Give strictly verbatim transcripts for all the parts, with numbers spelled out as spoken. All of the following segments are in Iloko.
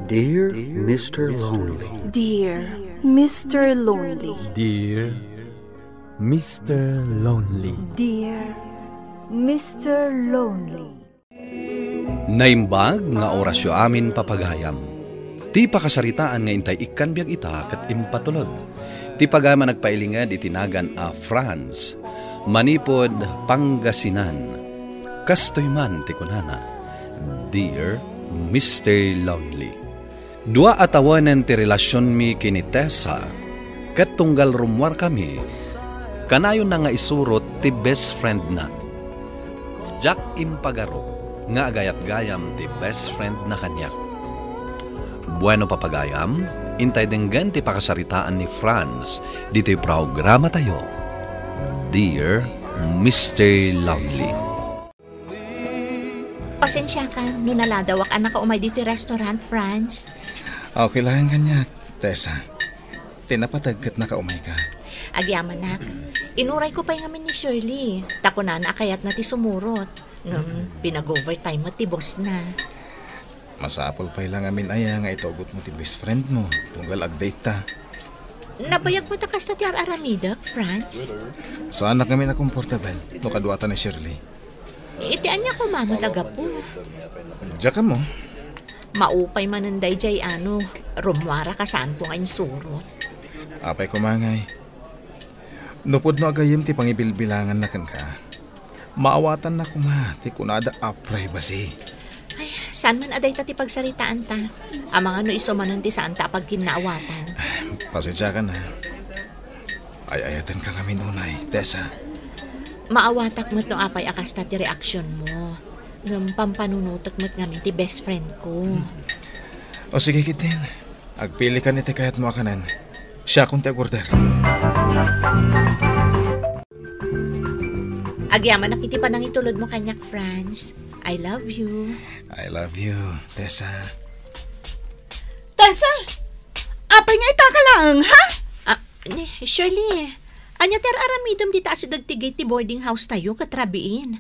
Dear Mister Lonely. Dear Mister Lonely. Dear Mister Lonely. Dear Mister Lonely. Naimbag nga orasyo amin, papagayam. Ti pakasaritaan nga intay ikkan biag ita ket impatulod. Ti pagayam a nagpailinged iti nagan a Franz, manipud Pangasinan. Kastoy man ti kunana, "Dear Mister Lonely." Dua a tawenen ti relasionmi ken ni Tessa, ket tunggal rummuarkami, kanayonna nga isurot ti best friendna. Diak impagarup nga agayat gayam ti best friendna kaniak. Bueno, papagayam, intay denggen ti pakasaritaan ni Franz ditoy programatayo, Dear Mister Lonely. Pasensiakan no naladawak a nakaumay ditoy restaurant, Franz. Okay lang kaniak, Tessa. Ti napateg ket nakaumayka. Agyamanak, inurayko pay ngamin ni Shirley. Ta kunana a kayatna ti sumurot. Ngem pinag-overtime met ti bossna. Masapul pay lang ngamin aya nga itugotmo ti best friendmo, tunggal agdate ta. Nabayag met a kasta ti ar-aramidek, Franz. Saanak ngamin a komportabel no kaduata ni Shirley. Iti ania koma met a gapu? Diak ammo. Maupay manen daydiay a no rummuaraka saanko nga insurot. Apay koma ngay. No pudno a gayyem ti pangibilbilanganna kenka, maawatanna koma ti kunada a privacy. Ay, saan man a dayta ti pagsaritaanta. Amangan no isu manen ti saanta a pagkinnaawatan. Pasensiakan, ha. Ay-ayatenka ngamin unay, Tessa. Maawatak met no apay a kasta ti reaksionmo. Ngem pampanunotek met ngamin ti best friendko. O sige, ketdin. Agpilikan iti kayatmo a kanen. Siakon ti agorder. Agyamanak iti panangitulodmo kaniak, Franz. I love you. I love you, Tessa. Tessa! Apay nga itaka laeng, ha? Ah, ni, Shirley, ania ti ar-aramidem dita asideg ti gate ti boarding house tayo ket rabiin?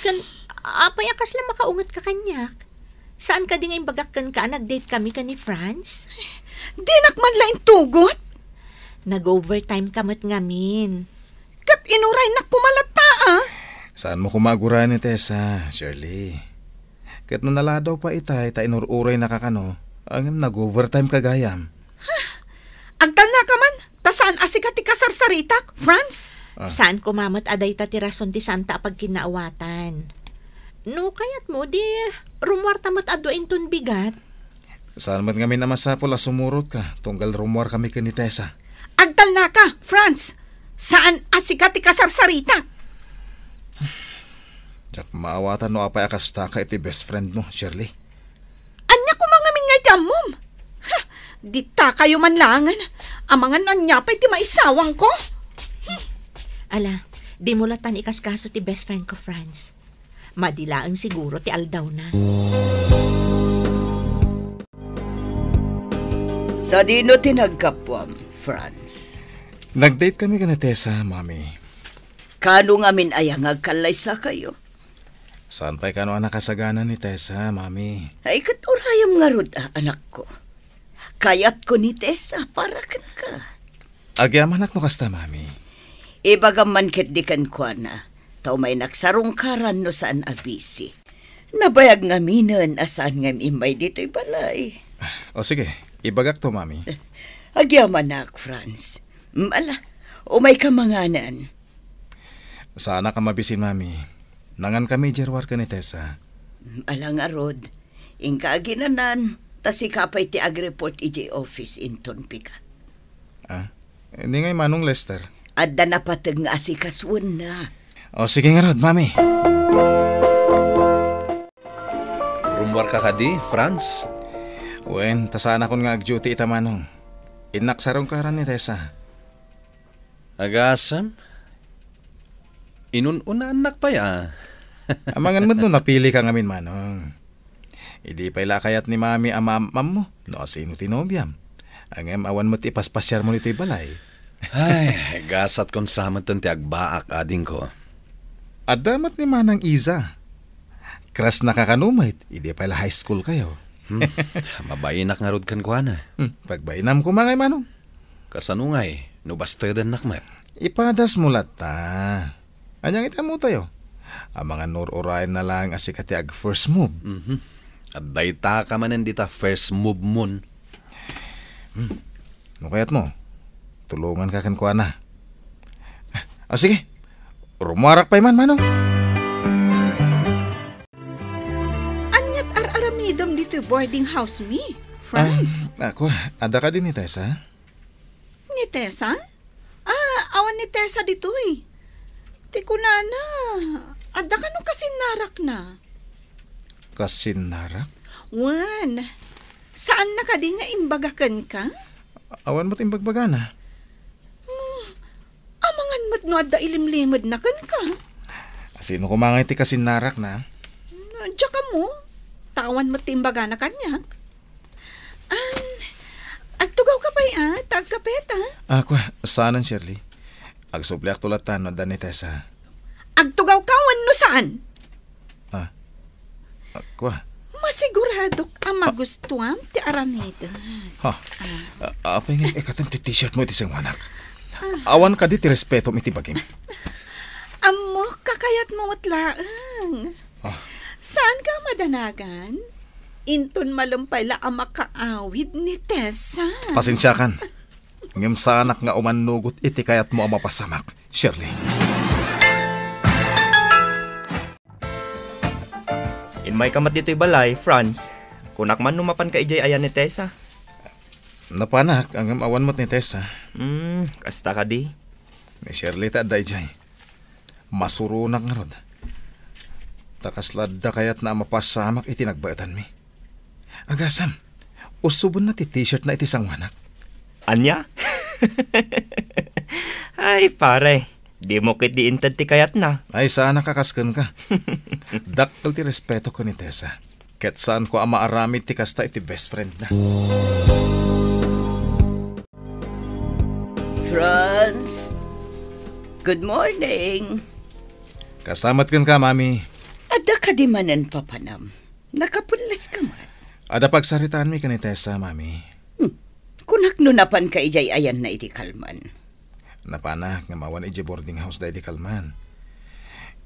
Ken, apay a kasla makaungetka kaniak? Saan kadi nga imbagak kenka a nag-date kami ken ni Franz? Dinak man la intugot? Nag-overtime ka met ngamin. Ket inuraynak koma latta, a. Saanmo koma agurayen ni Tessa, Shirley. Ket no naladaw pay itay ta inur-uraynaka kano, ngem nag-overtime ka gayam. Agtalnaka man, ta saan a sika ti kasarsaritak, Franz. Ah. Saan koma met a dayta ti rason ti saanta a pagkinnaawatan. No kayatmo, di rummuarta met a dua inton bigat. Saan met ngamin a masapul a sumurotka, tunggal rummuarkami ken ni Tessa. Agtalnaka, Franz! Saan a sika ti kasarsaritak! Diak maawatan no apay a kastaka iti best friendmo, Shirley. Ania koma ngamin nga iti ammom? Ha! Ditakayo man laengen. Amangan no ania pay ti maisawangko. Hmm. Ala, dimo lattan ikaskaso ti best friend ko, Franz. Madi laeng siguro ti aldawna. Sadino ti naggapuam, Franz? Nag-date kami ken ni Tessa, Mami. Kano ngamin aya nga agkallaysakayo? Saan pay kano a nakasagana ni Tessa, Mami. Ay, ket urayem ngarud, a, anakko. Kayatko ni Tessa para kenka. Agyamanak no kasta, Mami. Ibagam man ketdi kenkuana, ta umaynak sarungkaran no saan a busy. Nabayag ngaminen a saan ngem immay ditoy balay. O sige, ibagakto, Mami. Agyamanak, Franz. Mm, ala, umayka manganen. Saanak a mabisin, Mami. Nangankami idiay ruar ken ni Tessa. Mm, ala ngarud, inka aginanan, ta sika pay ti agreport idiay office inton bigat. Ah, hindi ngay Manong Lester. Adda napateg nga asikasuenna. O, sige ngarud, Mami. Rummuarka kadi, Franz? Wen, ta saanakon nga ag-duty ita, Manong. Innak sarungkaran ni Tessa. Agasem? Inun-unaannak pay, a. Amangan met no napilika ngamin, Manong. Idi pay la kayat ni Mami a maam-ammo no asino ti nobiam. Ngem awan met ti ipaspasiarmo ditoy balay. Ay, gasat kon sa metten ti agbaak, adingko. Adda met ni Manang Iza. Crush na ka kano met, idi pay la high school kayo. Hmm. Mabainak ngarud kenkuana. Hmm. Pagbainam koma ngay, Manong. Kasano ngay, no bastedennak met? Ipadasmo latta. Ania ngay ti ammotayo? Amangan no ur-urayenna laeng a sika ti ag-first move. Mhm. Adda itaka manen dita first move mon. Hmm. No kayatmo, tulonganka kenkuana. Ah, ah, sige. Rummuarak pay man, Manong. Ania't ar-aramidem ditoy boarding house mi, Franz? Ah, ako, adda kadi ni Tessa? Ni Tessa? Ah, awan ni Tessa ditoy. Ti kunana, adda kano kasinnarakna? Kasinnarak? Wen, saanna kadi nga imbaga kenka? Awan met imbagbagana. Hmm, amangan met no adda ilimlimedna kenka. Sino koma ngay ti kasinnarakna? Diak ammo, ta awan met ti imbagana kaniak. An, agtugawka pay a, ta agkapeta. Ah, kua, saanen, Shirley. Agsufliakto latta no adda ni Tessa. Agtugawka wenno saan? Ah, ah, kua. Masiguradok a magustuam ti aramidem. Ha? Ah. Ah, apay nga ikatem ti t-shirt mo iti sanguanak? Ah. Awan kadi ti respetom iti bagim. Ammok, kakayatmo met laeng. Ah. Saanka a madanagan? Inton malem pay la a makaawid ni Tessa. Pasensiakan. Ngem saanak nga umannugot iti kayatmo a mapasamak, Shirley. Immayka met ditoy balay, Franz. Kunak man no mapanka idiay ayan ni Tessa. Napanak, ngem awan met ni Tessa. Hmm, kasta kadi. Ni Shirley ta adda idiay. Masuronak ngarud. Ta kasla adda kayatna a mapasamak iti nagbaetanmi. Agasam, usubenna ti t-shirt na iti sanguanak. Ania? Ay, pare, dimo ketdi inted ti kayatna. Ay, saanak a kas kenka. Dakkel ti respeto ken ni Tessa. Ket saanko a maaramid ti kasta iti best friend na. Franz, good morning. Kasta met kenka, Mami. Adda kadi manen papanam? Nakapulleska met? Adda pagsaritaanmi ken ni Tessa, Mami. Hmm. Kunak no napanka idiay ayanna iti kalman. Napanak, ngem awan idiay boarding house da iti kalman.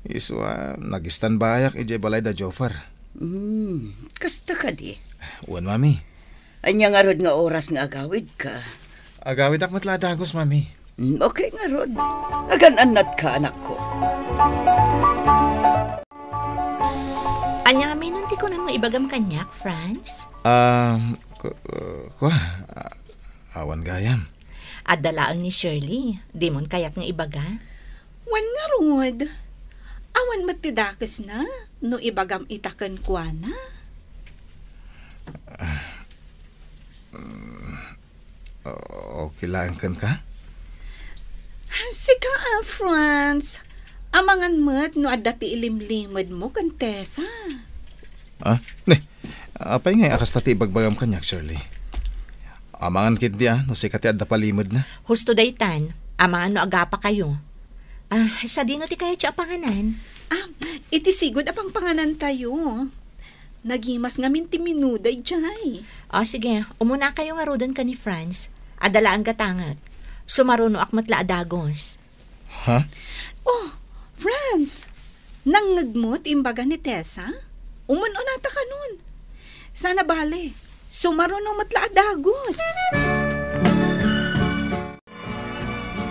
Isu a, nag-standby-ak idiay balay da Jofar. Hmm, kasta kadi? Wen, Mami. Ania ngarud nga oras nga agawidka? Agawidak met la a dagus, Mami. Mm, okay ngarud. Agan-annatka, anakko. Ania ngamin ti kunam nga ibagam kaniak, Franz? Ah, ku-, uh, kua, ah, awan gayam. Adda laeng ni Shirley. Dimon kayat nga ibaga? Wen ngarud, awan met ti dakesna no ibagam ita kenkuana. Ah, mm, o-, okay laeng kenka? Sika a, Franz, amangan met no adda ti ilimlimedmo ken Tessa. Ah, ne, apay ngay a kasta ti ibagbagam kaniak, Shirley? Amangan ketdi a no sika ti adda palimedna. Husto daytan, amangan no agapakayo. Ah, sadino ti kayatyo a panganan? Ah, iti sigud a pangpanganantayo. Nagimas ngamin ti menuda idiay. Ah, sige, umunakayo ngaruden ken ni Franz. Adda laeng gatangek. Sumarunoak met la a dagus. Ha? Oh, Franz, nangngegmo ti imbaga ni Tessa? Umun-unata kanon. Sana bale, sumaruno met la a dagus.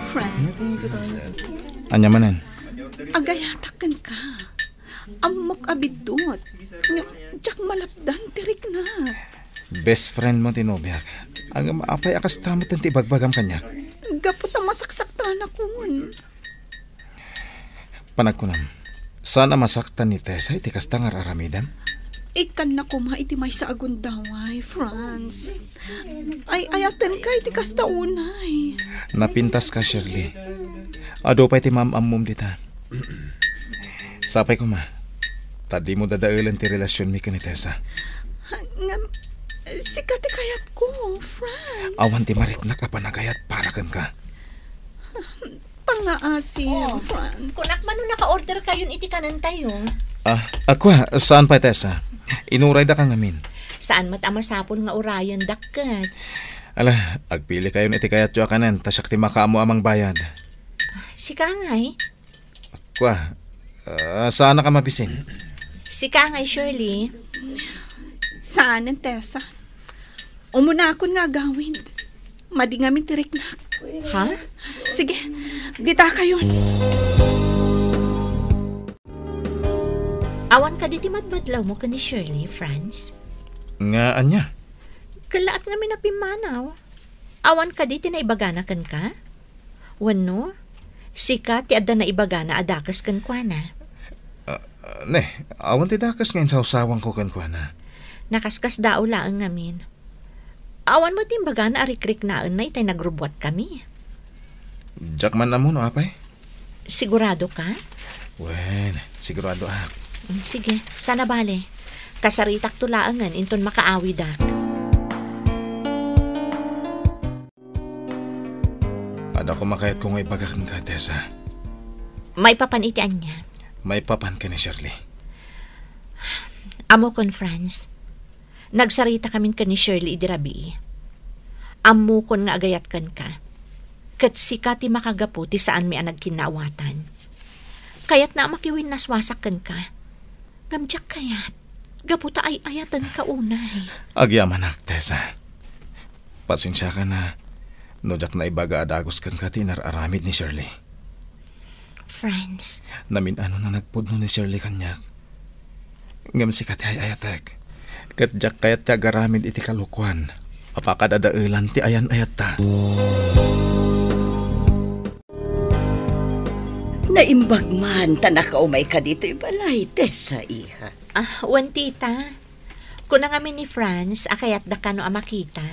Franz. Ania manen? Agayatak kenka. Ammok a biddut. Nga, diak malapdan ti riknak. Best friend mo ti nobiak. Ngem apay a kasta met ti ibagbagam kaniak? Gapu ta masaksaktanakon. Panagkunam, saan a masaktan ni Tessa iti kasta nga ar-aramidem? Ikkanna koma iti maysa a gundaway, Franz. Ay-ayatenka iti kasta unay. Napintaska, Shirley. Adu pay ti maam-ammom dita. Sapay koma, ta dimo dadaelen ti relasionmi ken ni Tessa. Ngem, sika ti kayatko, Franz. Awan ti mariknak a panagayat para kenka. Pangngaasim, Oh, Franz. Kunak man no naka-order kayon iti kanentayo. Ah, ako, saan pay, Tessa? Inuraydaka ngamin. Saan met a masapul nga urayendak ket. Ala, agpilikayon iti kayatyo a kanen, ta siak ti makaammo a mangbayad. Sika ngay? Kua, ah, saanak a mabisin. Sika ngay, Shirley? Saanen, Tessa. Umunakon nga agawid. Madi ngamin ti riknak. Ha? Sige, dita kayon. Awan kadi ti madmadlawmo ken ni Shirley, Franz? Nga ania? Kellaat ngamin a pimmanaw. Awan kadi ti naibagana kenka? Wenno, sika ti adda naibagana a dakes kenkuana? Ah, ah, ne, awan ti dakes nga insawsawangko kenkuana. Nakaskasdaaw laeng ngamin. Awan met imbagana a rikriknaenna itay nagrubbuatkami. Diak man ammo no apay. Sigurado ka? Wen, sigurado ak. Mm, sige, sana bale. Kasaritakto laengen inton makaawidak. Adda koma kayatko nga ibaga kenka, Tessa. Maipapan iti ania? Maipapan ken ni Shirley. Ammokon, Franz. Nagsaritakamin ken ni Shirley idi rabii. Ammokon nga agayat kenka. Ket sika ti makagapu ti saanmi a nagkinnaawatan. Kayatna a makiwinnaswasak kenka. Ngem diak kayat. Gapu ta ay-ayatenka unay. Agyamanak, Tessa. Pasensiakan a no diak naibaga a dagus kenka ti inar-aramid ni Shirley. Franz. Namin-ano a nagpudno ni Shirley kaniak. Ngem sika ti ay-ayatek. Ket diak kayat ti agaramid iti kalokuan a pakadadaelan ti ayan-ayatta. Naimbag man ta nakaumayka ditoy balay, Tessa, iha. Ah, wen, tita. Kuna ngamin ni Franz a kayatda kano a makita.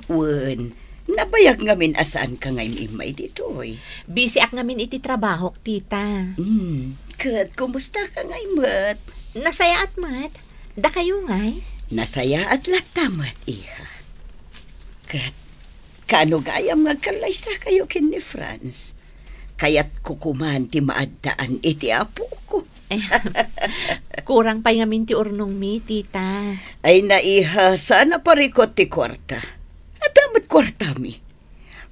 Wen, nabayag ngamin a saanka nga im-immay ditoy. Busyak ngamin iti trabahok, tita. Hmm, ket kumustaka ngay met? Nasayaat met. Dakayo ngay? Nasayaat latta met, iha. Ket kaano gayam nga agkallaysakayo ken ni Franz? Kayatko koman ti maaddaan iti apoko. Eh, kurang pay ngamin ti urnongmi, tita. Ay, naiha, saan a parikut ti kuarta. Adda met kuartami.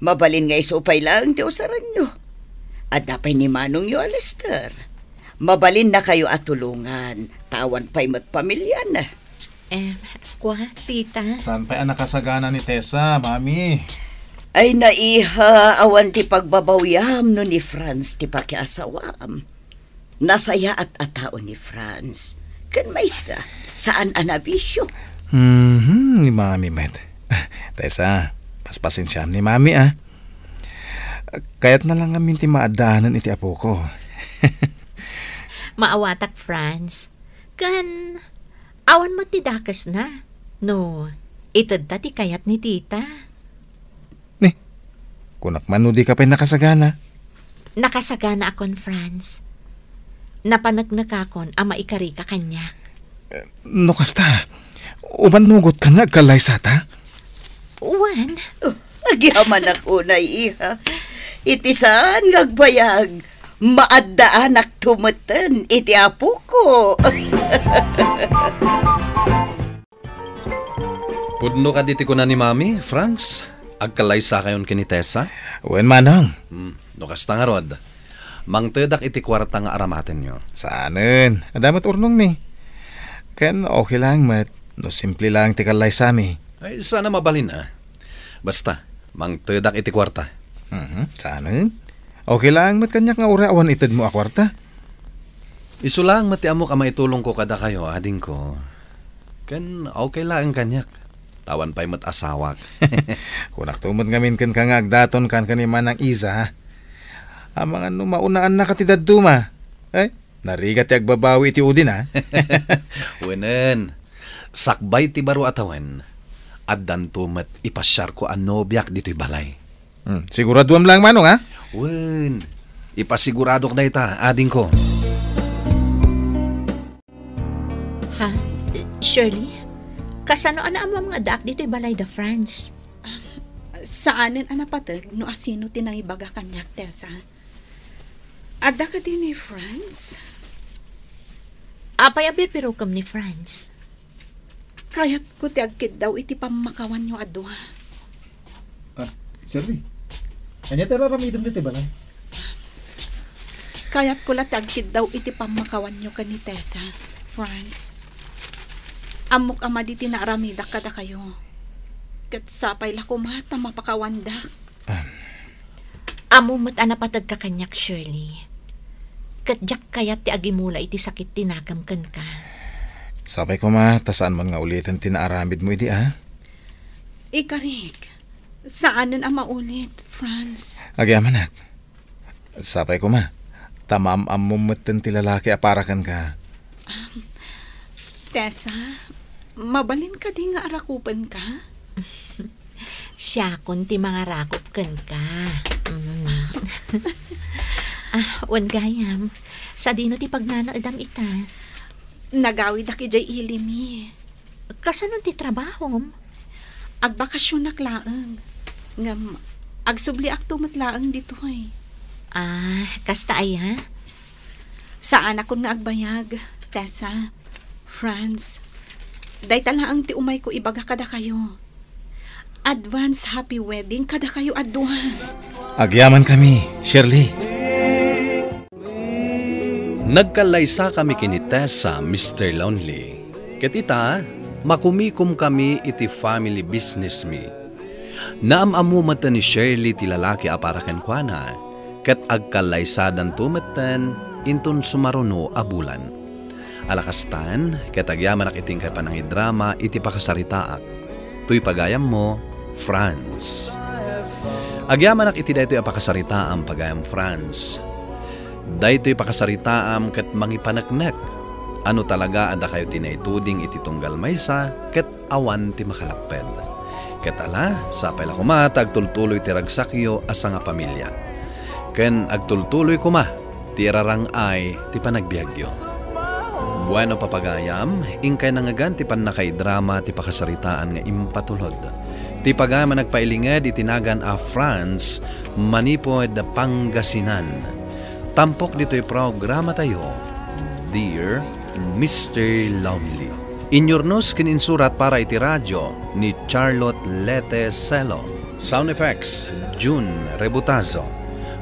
Mabalin nga isu pay laeng ti usaranyo. Adda pay ni manongyo a Lester. Mabalinnakayo a tulongan, ta awan pay met pamiliana. Em, kua, tita? Saan pay a nakasagana ni Tessa, mami? Ay, naiha, awan ti pagbabawiam no ni Franz ti pakiasawam. Nasayaat a tao ni Franz. Ken maysa, saan a nabisio. Mhm, ni mami met. Tessa, paspasensiam ni mami, ah. Kayatna lang ngamin ti maaddaanan iti apoko. Maawatak, Franz. Ken awan met ti dakesna no itedta ti kayat ni tita. Ni, kunak man no dika pay nakasagana. Nakasaganaakon, Franz. Napaneknekakon a maikarika kaniak. No kasta, umannugotka nga agkallaysata? Wen. Oh, agyamanak unay, iha. Iti saan nga agbayag, maaddaanakto metten iti apoko. Pudno kadi ti kuna ni Mami, Franz? Agkallaysakayon ken ni Tessa? Wen, manong. Hmm, no kasta ngarud, mangtedak iti kuarta nga aramatenyo. Saanen, adda met urnongmi. Ken okay lang met, no simple lang ti kallaysami. Ay, saan a mabalin, ah. Basta, mangtedak iti kuarta. Mhm, saanen. Okay lang met kaniak nga uray awan itedmo a kuarta. Isu lang met ti ammok a maitulongko kadakayo, adingko. Ken okay laeng kaniak. Ta awan pay met asawak. Kunakto met ngamin kenka nga agdaton kan ken ni Manang Iza, ha? Amangan no maunaannaka ti dadduma. Ay, narigat ti agbabawi iti udin, ha? Wenen, sakbay ti baro a tawen, addanto met ipasiarko a nobiak ditoy balay. Hmm, siguraduam lang, manong, ha? Wen, ipasiguradok dayta, adingko. Ha? Shirley? Kasano a naammoam nga addaak ditoy balay da Franz? Saanen a napateg no asino ti nangibaga kaniak, Tessa. Adda kadi ni Franz? Apay a birbirokem ni Franz? Kayatko ti agkiddaw iti pammakawanyo a dua. Ah, Shirley, ania ti ar-aramidem ditoy balay? Kayatko la ti agkiddaw iti pammakawanyo ken ni Tessa, Franz. Ammok a madi ti naaramidak kadakayo. Ket sapay la koma ta mapakawandak. Ah. Ammom met a napategka kaniak, Shirley. Ket diak kayat ti agimula iti sakit ti nakem kenka. Sapay koma ta saanmon nga uliten ti naaramidmo idi, a? Ikarik, saanen a maulit, Franz. Agyamanak. Sapay koma ta maam-ammom metten ti lalaki a para kenka. Um, Tessa, mabalin kadi nga arakupenka? Siakon ti mangarakop kenka. Mm. Ah, wen gayam, sadino ti pagnanaedam ita? Nagawidak idiay ili mi. Kasano ti trabahom? Agbakasionak laeng. Ngem, agsubliakto met laeng ditoy. Ah, kasta aya? Saanakon nga agbayag, Tessa, Franz. Dayta laeng ti umayko ibaga kadakayo. Advance happy wedding kadakayo a dua. Agyamankami, Shirley. Nagkallaysakami ken ni Tessa, Mister Lonely. Ket ita, makumikomkami iti family business mi. Naam-ammo met ni Shirley ti lalaki a para kenkuana, ket agkallaysadanto metten inton sumaruno a bulan. Ala kastan, ket agyamanak iti inkay panangidrama iti pakasaritaak. Toy pagayammo, Franz. Agyamanak iti daytoy a pakasaritaam, pagayam Franz. Daytoy pakasaritaam ket mangipaneknek a no talaga a dakayo ti naituding iti tunggal maysa ket awan ti makalapped. Ket ala, sapay la koma ta agtultuloy ti ragsakyo a sangapamilia. Ken agtultuloy koma ti irarang-ay ti panagbiagyo. Bueno, papagayam, inkay nangngegan ti pannakaidrama ti pakasaritaan nga impatulod. Ti pagayam a nagpailinged iti nagan a Franz manipud Pangasinan. Tampok ditoy programatayo, Dear Mister Lonely. Inyurnos ken insurat para iti radio ni Charlotte Lete Celo. Sound effects, June Rebutazo.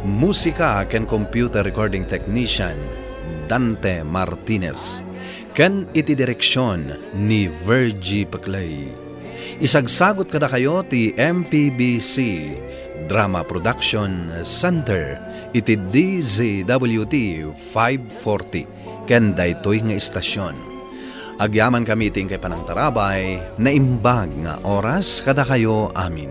Musika ken computer recording technician, Dante Martinez. Ken iti direksion ni Virgie Peclay. Isagsagut kadakayo ti M P B C Drama Production Center iti D Z W T five forty ken daytoy nga istasion. Agyamankami iti inkay panangtarabay, naimbag nga oras kadakayo amin.